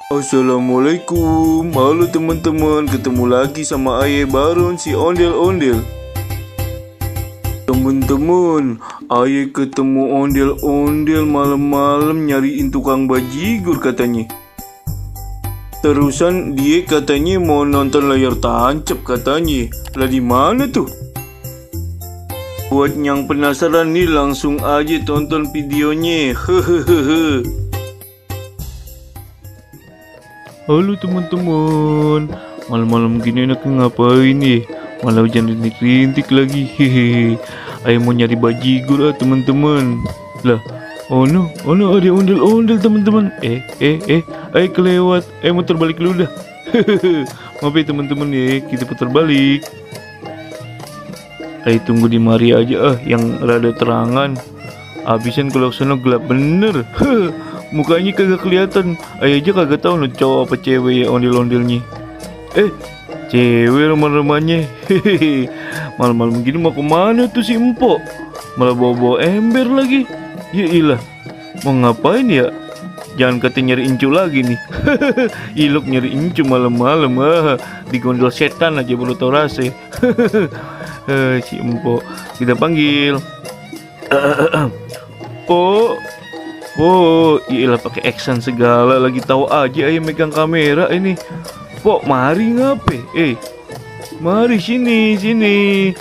Assalamualaikum, halo teman-teman, ketemu lagi sama Ayah Baron si ondel-ondel. Teman-teman, Ayah ketemu ondel-ondel malam-malam nyariin tukang bajigur katanya. Terusan dia katanya mau nonton layar tancap katanya. Lah di mana tuh? Buat yang penasaran nih langsung aja tonton videonya. Hehehe. Halo teman-teman, malam-malam gini enak ngapain nih? Malah hujan rintik-rintik lagi. Hehehe. Ayo mau nyari bajigur teman-teman. Lah, oh no ada ondel-ondel teman-teman. Ayo kelewat. Muter balik dulu dah. Hehehe. Maaf ya teman-teman ya, kita putar balik. Ayo tunggu di mari aja yang rada terangan. Abisan kalau sana gelap bener. Mukanya kagak kelihatan. Ayah aja kagak tahu no cowok apa cewek ya ondel-ondelnya. Cewek remah-remahnya. Hehehe. Malam-malam gini mau kemana tuh si empok? Malah bawa-bawa ember lagi. Ya ilah, mau ngapain ya? Jangan kata nyari incu lagi nih. Ilok nyari incu malam-malam. Digondol setan aja baru tau rasa. Si empok kita panggil. Iyalah pakai action segala, lagi tahu aja ayah megang kamera ini. Pok, mari ngape? Mari sini.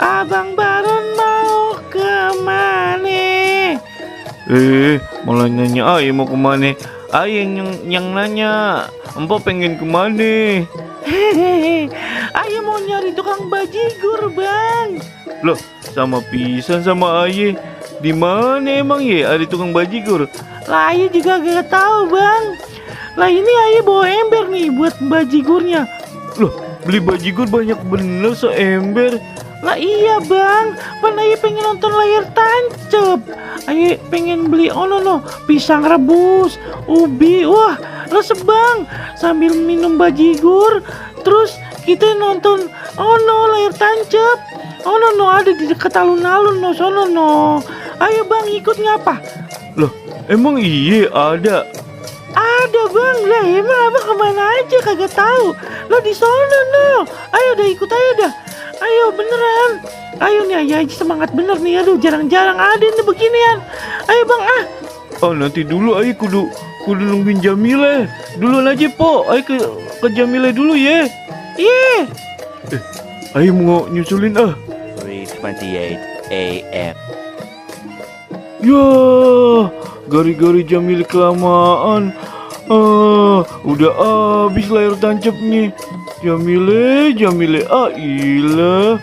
Abang Baron mau kemana? Malah nanya ayah mau kemana? Ayah yang nanya, empok pengen kemana? Ayah mau nyari tukang bajigur bang. Loh, sama pisan sama ayah. Di mana emang ya ada tukang bajigur? Lah ayah juga gak tahu bang. Lah ini ayah bawa ember nih buat bajigurnya. Loh, beli bajigur banyak bener seember. Lah iya bang, pan ayah pengen nonton layar tancap. Ayah pengen beli pisang rebus, ubi, wah resep bang. Sambil minum bajigur, terus kita nonton layar tancap. Ada di dekat alun-alun sono. Ayo bang ikut ngapa? Loh, emang iya ada? Ada bang, lah emang abang kemana aja kagak tahu. Lah di sono Ayo dah ikut aja dah. Ayo beneran. Ayo nih ayah aja semangat bener nih. Aduh jarang-jarang ada nih beginian. Ayo bang nanti dulu ayah kudu nungguin Jamila. Duluan aja po. Ayo ke Jamila dulu ya. Iya. Ayo mau nyusulin 3:28 AM. Ya, gari-gari Jamila kelamaan. Udah habis layar tancapnya. Jamila, ilah.